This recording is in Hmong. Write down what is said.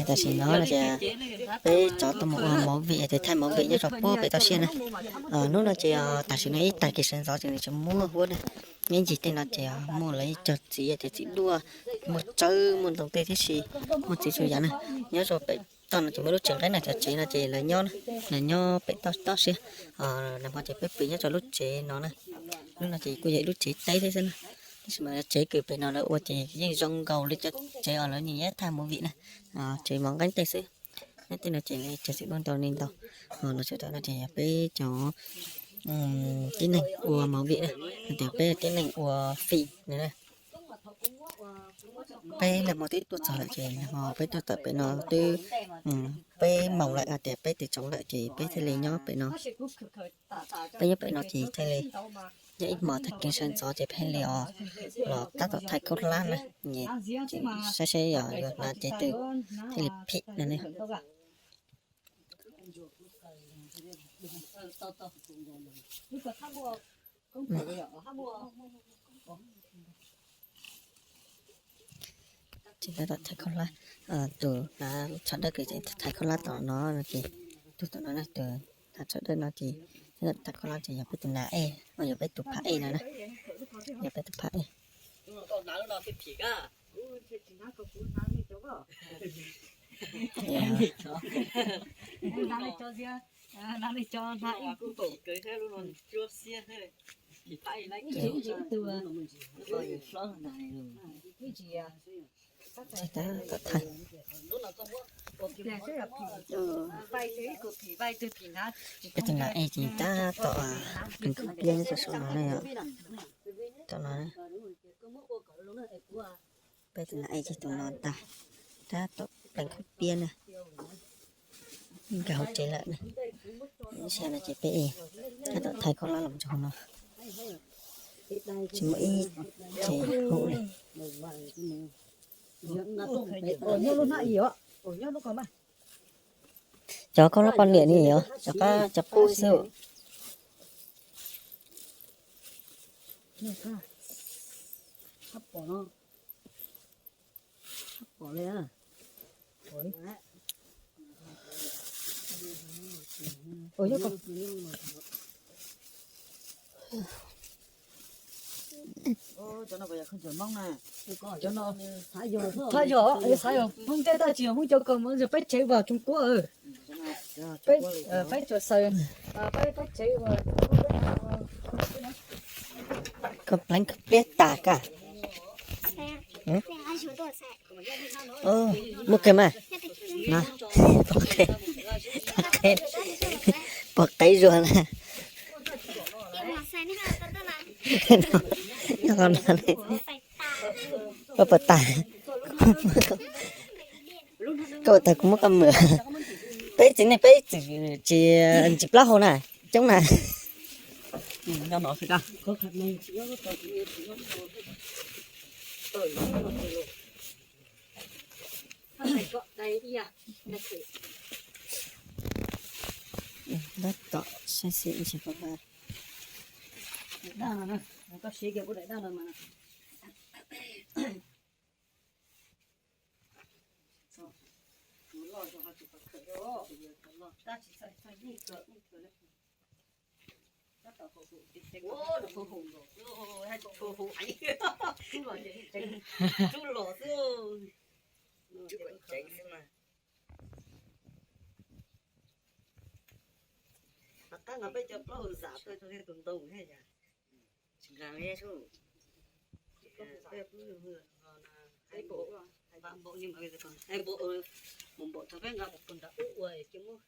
Tam sim no no ces peb rov tau mus ua movie tias thaij movie nyob rau puag pem toj siab na. Hnub no ces tam sim no ib tag kis sawv ntxov ces nws tseem muaj huab na. Nyob ncig tej no ces muaj lawv cov txiv tias txiv duaj, muaj tsawb muaj ntoo tej tib si, muaj txiv txhua yam na. Nyob rau pem toj no ces muaj lub tsev nqaij na, cov tsev no ces lawv nyob na, lawv nyob pem toj toj siab. Nag hmo ces peb pw nyob rau lub tsev no na. Lub no ces kuj yog ib lub tsev teb thiab xwb na, tab sis mas tsev kws pem no lawv ua ces yeej zoo nkaus li cov tsev uas lawv nyiam thaij movie na, tsev mov nqeeb tej xwb. Nyob tej no ces tsev xim duaj ntau li ntau. Los txog tom no ces yog peb cov tib neeg ua movie na, hais tias peb tib neeg ua fim na. Peb nag hmo twb tuaj txog lawm ces nag hmo peb tuaj tawm pem no twb peb moos lawm, hais tias peb tig tsoov lawm ces peb thiaj li nyob pem no. Peb nyob pem no ces thiaj li nyob ib hmos tag kis sawv ntxov ces peb li os los tab tom thaij khaub hlab na, saib saib yog yuav hnav cev twg thiaj li phim no ne. Ces tab tom thaij khaub hlab, tus hnav tsho dawb kws ces thaij khaub hlab tom no no ces, tus tom no tus hnav tsho dawb no ces thaij khaub hlab ces yog peb tus nas ej, yog peb tus phab ej no na, yog peb tus phab ej. Ces tab tom thaij. Peb tus nas ej ces tab tom pleev khaub pliab nyob rau saum no ne. Tom no, peb tus nas ej ces tus no ntag, tab tom pleev khaub pliab na, nkag hauv tsev lawm na. Ib sij hawm no ces peb tab tom thaij khaub hlab los ntsoog no, tsis muaj ib ce hauv li. Cov khaub hlab poj niam ni os, cov qab cov qub xwb. Xav yog, xav yog Hmoob Nplog tab sis yog Hmoob cov kaus mom, peb tsev vas Tsuas Kuab. Peb tsuas xaws, peb tsev vas. Koj pleev khaub pliab tas koj. Muaj kawg mas. Pom qev, pom qev zuag na. Nyob qhov no, koj puas tas? Koj puas tas kuv muab koj mus? Peb txiv neej peb txiv tsis, tsis plaub hau na, coob na. Tab tom saib xyuas ib ntsis pab pab. Daim daj no, koj siv kiag kuv daim daj no mas. Rov qab nqa peb cov plaub hau zam tuaj rau tus ntoo thiab yom. Tsis nqa li sub. Mus npaum thaum peb nqa mus puag nram ub ua ces muab